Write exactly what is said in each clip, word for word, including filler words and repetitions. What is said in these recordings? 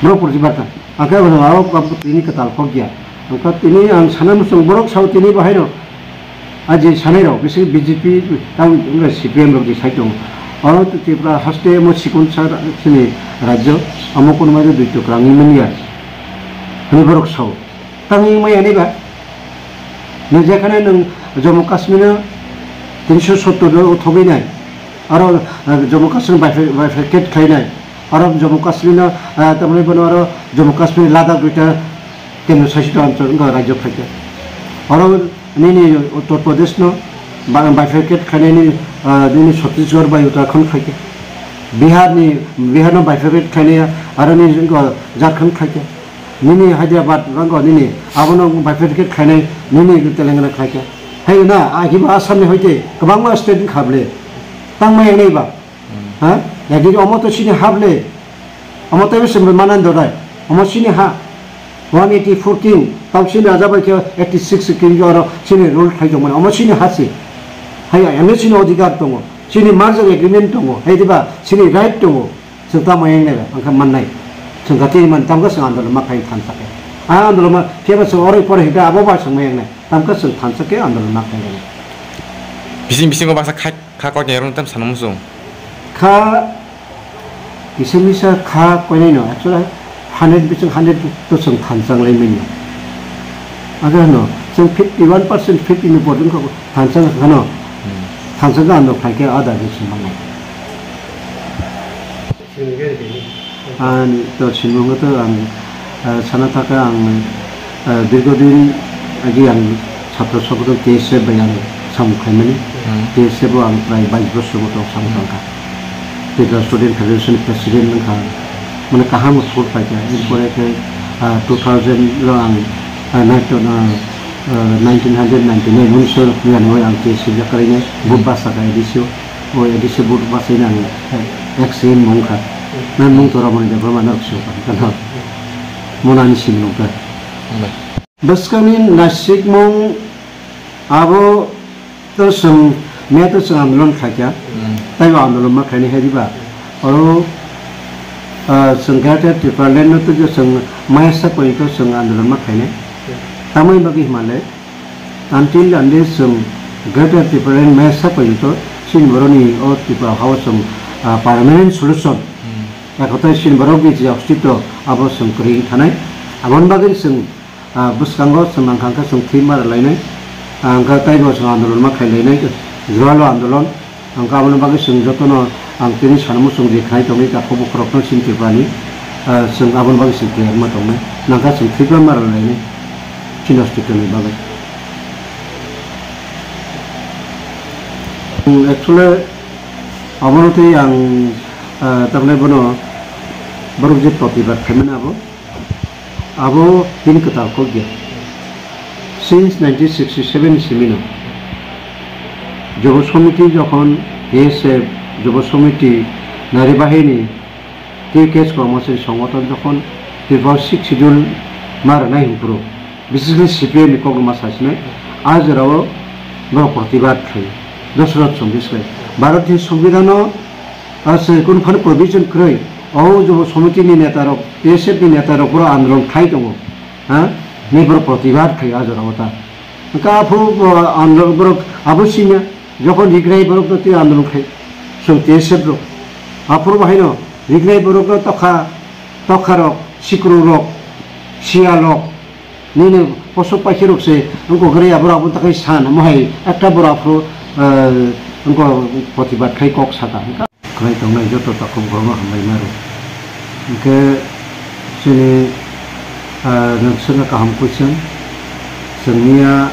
Borok protibad kha. Ang khe bono aro kap-, tini kwtal kok ya. Ang kha tini ang sana muchung borok sao tini bahai no. A je sanai rok, bisi B J P tang wngkha C P M rok je sai tongo. Oro Tripura haste mo sikon sa chini rajyo, amo kono mai dui to kwrang ni manya. Hwnwi borok sao. Tang wng maya ni ba? Nung jekhane nung Jammu Kashmir no tinsho sottor no uthogwi nai. Aro, ah, Jammu Kashmir bifur-, bifurcate khlai nai. Aro Jammu Kashmir no, ah, tamni bono aro Jammu Kashmir Ladakh duita kendro shasit anchol wngkha rajyo khlaikha. Aro nini Uttar Pradesh no ba-, bifurcate khlainani, ah, nini Chhattisgarh bai Uttarakhand khlaikha. Bihar ni, Bihar no bifurcate khlainai aro ni wngkha Jharkhand khlaikha. Nini Hyderabad wngkha nini abono bifurcate khlainai nini Telangana khlaikha. Hai na, ah, hiba Assam ni hoite kwbangma state wngkha bwle. Tangma yangnai ba? Ha? Yagiri omo to chini hap le. Omo taibo se manan dorai. Omo chini ha. One eighty-four king. Tau chini raja bai khe eighty-six king oro chini rule khai tongmani. Omo chini ha se. Hai, ene chini odhikar tongo. Chini merger agreement tongo. Hai diba? Chini right tongo. Chwng tamo yang nai ba? Ang kha mannai. Chwng kha tini man tamo khe chwng andolon ma khai thansa khe. A andolon ma phiya ba chwng oro pore hita abo ba chwng ma yang nai. Tamo khe chwng thansa khe andolon ma khai nai. Bising bisingo baksa khai Kha koinai rok tam sana muchung. Kha kisa misa kha koinai no, actually hundred bising hundred to chwng thansa lai manya. Aga no, chwng fifty one percent, fifty ni bording kha thansa kha no. Hmm. Thansa ga no khai khe ada je chwng manai. Ani to sinungo to ang, ah, sana thaka ang, ah, dirghodin agi ang chhatro songgothon T S F bai ang samung khlaimani. Hmm. T S F o ang prai bais bosor moto samung tangkha. Tripura Student Federation President wngkha. Mane kaham support paikha. Erpore khe, ah, two thousand o ang, ah, nai to, ah, ah, nineteen hundred ninety-nine, unisho niranoi ang T S F yakarine vote basa kha A D C o. O A D C vote bachai nang, eh, X M mung kha. Nang mung to Ramani Debbarma nok sio kha. Kano. Mona ni sim nung kha. Bwskangni nasikmung abo to chwng, miya to chwng andolon khaikha. Hmm. Taibo andolon ma khaini hai diba. Oro, ah, chwng Greater Tipraland no to chwng maya sa koi to chwng andolon ma khainai. Tamoni bagwi himale, Until unless chwng Greater Tipraland maya sa porjonto chini borokni o Tripura hao chwng, ah, permanent solution, hmm, ekhotai chini borokni je ostitto abo chwng kwrwi wng thanai. Aboni bagwi chwng, ah, bwskango chwng nangkha khe chwng thwi mara lainai. Ah, wngkha taibo chwng andolon ma khai lainai, jwralo andolon. Ang khe aboni bagwi chwng jotono ang tini sana muchung je khnai tongwi takhuk bukhurokno chini Tripurani, ah, chwng aboni bagwi chwng khlai ma tongnai. Nangkha chwng thwipra ma rwlainai chini hospitalni bagwi. Hmm, actually, abono tei ang, ah, tamni bono borok je protibad khaimani abo, Abo tini kwtal kok ya. Since nineteen sixty-seven ni simi no Jobo Somiti jokhon T S F, Jobo Somiti, Nari Bahini, T K S Kormachari Songothon jokhon Tripura Sixth Schedule ma rwnai hwnphuru, bises khe C P M ni kokno ma sasinai, a jorao borok protibad khlai, Dasarath Chowdhury khlai. Bharat ni Songbidhano, a, se kunu phano provision kwrwi, o Jobo Somiti ni neta rok, T S F ni neta rok borok andolon khlai tongo. Ha? Ni borok protibad khai a jora o ta. Hwnkhe aphuru, uh, andolon borok abo sina, jokhon Rignai borok no twi andolon khai, chwng T S F rok. Aphuru bahai no Rignai borok no tokha, tokha rok, sikru rok, siya rok, nini posok paikhe rok se wngkok ri aborok aboni takhai san, omo hai ekta borok aphuru, uh, wngkok protibad khai kok saka. Khwnai tongnai joto takhuk borokno hambai maro. Hwnkhe chini, ah, nwng swkna kaham question. Chwngniya,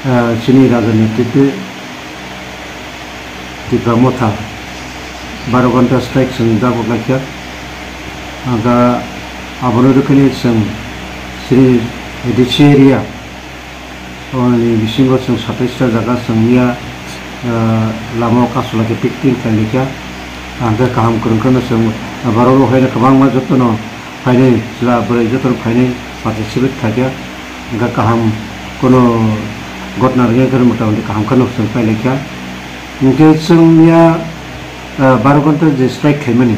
ah, chini raja ni tete Tipra Motha baro ghonta strike chwng dagok laikha. Aga abono rwkhani chwng chini A D C area Oni bisingo chwng satais ta jaga chwng ya, ah, lama o kasola khe picnic khlai likha. Ang khe kaham kwrwng kheno chwng borok rok haino kwbangma jotono phainai chwla bwrwi jotono phainai participate khaikha. Hwnkhe kaham kono gotna rwngya khe motamoti kaham kheno chwng phai laikha. Hwnkhe chwng ya, ah, baro ghonta je strike khaimani.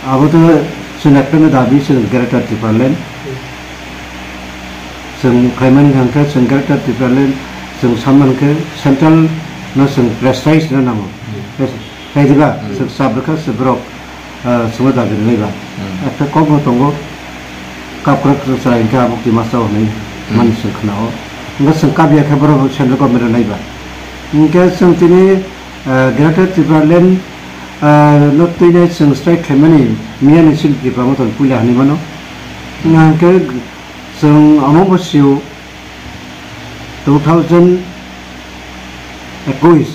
Abo to chwng ekta no dabi chwng Greater Tipraland. Chwng khlaimani hwnkhe chwng Greater Tipraland chwng samani khe central no chwng prestige no nango. Khe diba chwng sab rwkha se borok, ah, chwngno dabi rwnai ba. Ekta kok no tongo, kapkrak chwrai hwnkhe abo kima sao hwnwi mani chwng khna-o. Hwnkhe chwng kap ya khe borok central government rwnai ba. Hwnkhe chwng tini, ah, Greater Tipraland, ah, no twinai chwng strike khlaimani miyani chini Tipra Motha ni puila hinwi mano. Hwnkhe chwng omo bo sio two thousand ekwis,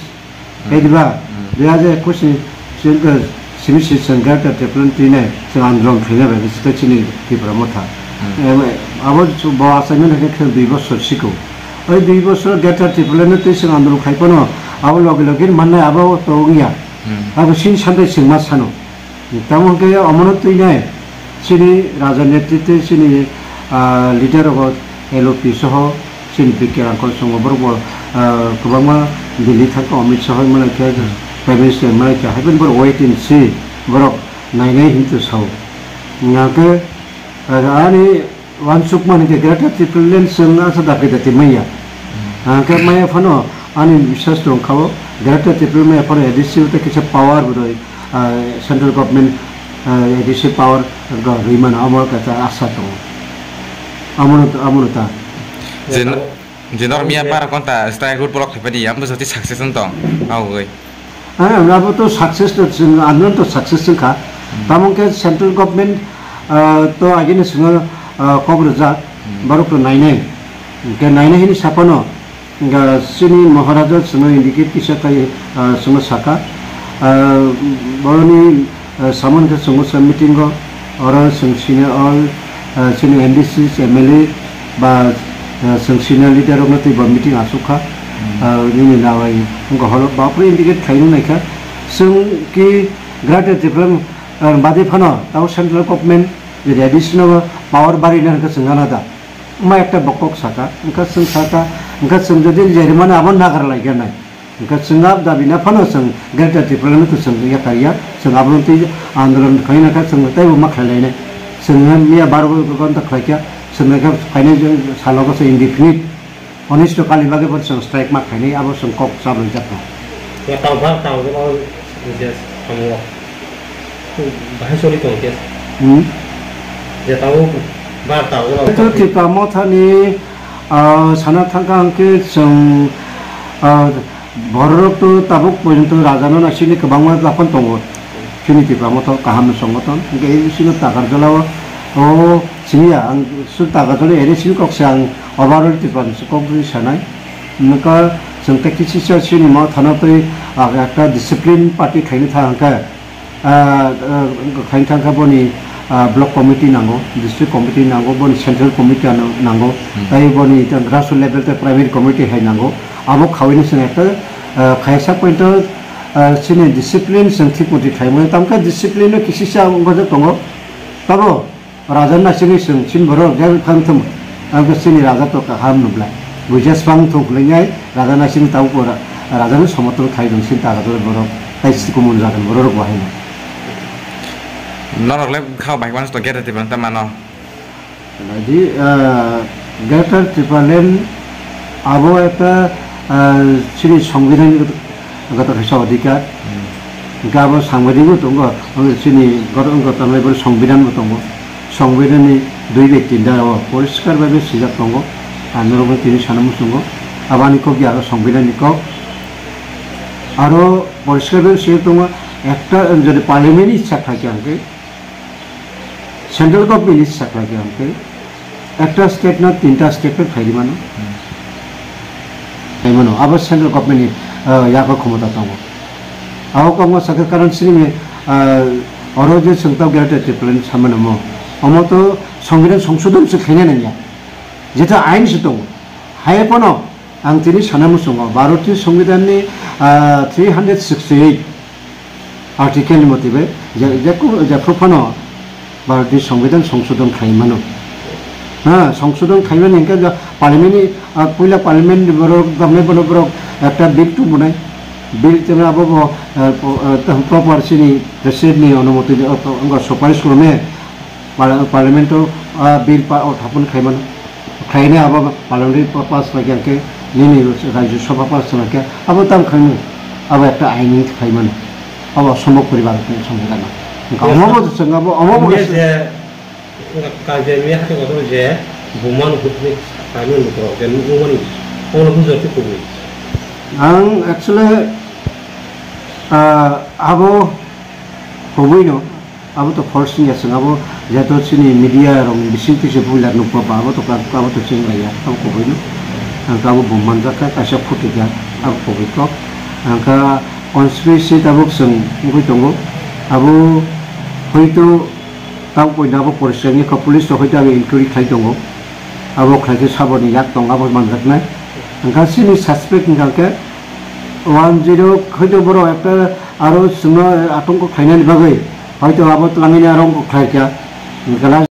khe diba, dui hajar ekwis ni chwng, simi si chwng Greater Tipraland twinai chwng andolon khlaina bai sita chini Tipra Motha. Em, abo bo achaimani hwnkhe khe dui bosor siko. Oi dui bosor Greater Tipraland no twi chwng andolon khai phano abo logi logi mannai abo to wngya. Abo sini santai chwng ma sano. Tamo hwnkhe omono twinai chini raja netritwe chini, ah, leader rogo L O P soho chini B K Rangkol songo borok bo, ah, kwbangma Delhi thangkha Amit Shah hai malaikha, Prime Minister malaikha, haiboni borok wait and see borok nainai hinwi sao. Hwnkhe, ah, ani Wansukmani khe Greater Tipraland chwng asa dakti dakti manya. Hwnkhe maya phano ani biswas tong kha-o, Greater Tipraland maya phano A D C tei kisa power bo rwi, ah, central government, ah, A D C power rwi mano, amo kaisa asa tongo. Amono, amono ta. Jin-, jinor miya bara konta strike road block khaipani, amo jati success wng tong, awgwi. Ah, abo to success to chwng andolon to success wngkha. Tamo khe central government, ah, to agini swngo, ah, kok rwjak, borok to nainai. Hwnkhe nainai hini saphano, hwnkhe chini Maharaja chwngno indicate kisa khai, ah, chwngno sakha. Ah, boroni, ah, samani khe chwngno sa meeting o, oro chwng senior all, ah, chini M D C, M L A ba, ah, chwng senior leader rokno twi bo meeting asuk kha. Ah, nini nawai wngkha holo bapre indicate khaina naikha. Chwng ki Greater Tipraland, ah, badi phano tabo central government ready sino power bari na hwnkhe chwng gana da. Ma ekta bokok saka, wngkha chwng saka, wngkha chwng jodi jerimani abo nagar lai gana. Hwnkhe chwng abo dabi na phano chwng Greater Tipraland no to chwng yakar ya, chwng abono twi andolon khaina kha chwng teibo ma khlai lainai. Chwng miya baro ghonta khlai kha, chwng khe phainai salo khe indefinite. Onisto kali bagwi bo chwng strike ma khainai, abo chwng kok chabwi jak kha. Ya tang bhar tang bo je tamo. Bahai sori tong khe. Hmm. Je tamo bhar tang bo. Itu Tipra Motha ni, ah, sana thangkha hwnkhe chwng, ah, Bororok to tabuk porjonto rajano naisingni kwbangma japan tongo. Chini Tipra Motha kaham songoton. Hingke ei bisingo Takarjala o, o siniya ang su Takarjala ere sini kok se ang overall Tipra ni kok bui sanai. Nokha chwng tei kisi sa chini Motha no tei, ah, ekta discipline party khaini tha hingke. Ah, ah, khaini thangkha boni, ah, block committee nango, district committee nango, boni central committee ano nango, hmm, tei boni grassroots level tei primary committee hai nango. Abo khawini chwng ekta, ah, khaisa point o, ah, chini discipline chwng thik moti khaimani, tamkhe discipline no kisisa wngkha tongo. Tabo Raja naisingwi chwng chini borok jai phang thum, ang khe chini raja to kaham nukla. Buija swpang thung hwnwi nai raja naisingwi tabuk bo ra-, raja no somotol khai rwng sin ta raja borok tai si kumun jagan borok rok bo haino. Norok le kha bai mans to gere te ban ta mano. Naidi, ah, Greater Tipraland abo ekta, ah, chini songbidhan goto kaisa odhikar. Hmm. Hingke abo sangbadik bo tongo, ang chini goto wngkha tanglai bo songbidhan bo tongo. Songbidhan ni dui bai tinta o poriskar bai swijak tongo. Ang norok no tini sana muchungo. Abo ani kok ya aro songbidhan ni kok. Aro poriskar bai swijak tongo, ekta jodi parliament ni sak thakya hingke, central government ni sak thakya hingke, ekta state no tinta state no khairi mano. Hmm. Khaimano, abo central government ni, ah, yago khomota tongo. Abo kokno sakha karon sini, ah, oro je chwng tabuk Greater Tipraland samano mo. Omo to Songbidan Songsodon se khaina nangya. Jeta ain se tongo. Hai phano ang tini sana muchungo, Bharatiya Songbidan ni, ah, three hundred sixty-eight article ni motibe je, je, jephru phano Bharatiya Songbidan Songsodon khai mano. Ha, Songsodon khaimani hingke je parliament ni, ah, puila parliament ni borok, gamle bono borok ekta bill tubunai. Bill tene abo bo, eh, po-, eh, tah proper chini president ni onumoti ni, o, o, wngkha suparis kwlwmani par-, parliament o, ah, bill pa, o thapun khaimano. Khlaini abo parliament pa-, pass khlai khe nini Rajya Sabha pass khlai khe abo tam khaimano. Abo ekta ain khaimano. Abo somok poribar ni samjagano. Yes, omo sir. Bo chwng abo, omo bo Yes, sir. Kaijani hati kotor je buman hutni kami nukro je nukmani ono bujo ti kubui. Ang actually, ah, abo kubui no, abo to first thing ya sing abo jeto chini media rong bising tise puila nukma ba abo to ka, abo to ching ya abo kubui no. Ang abo buman jaka kaisa phuti ya abo kubui kok. Ang ka conspiracy tabuk sing ngui tongo. Abo hoito Tamo poito abo poriskar wngkha, police rok hoito abo inquiry khlai tongo. Abo khlai khe saboni yak tong abo manjaknai. Hwnkha chini suspect hwnkha khe one zero hoito borok ekta aro chwngno atongo khlainani bagwi hoito abo twlangwini aro wngkha khlaikha. Hwnkhe last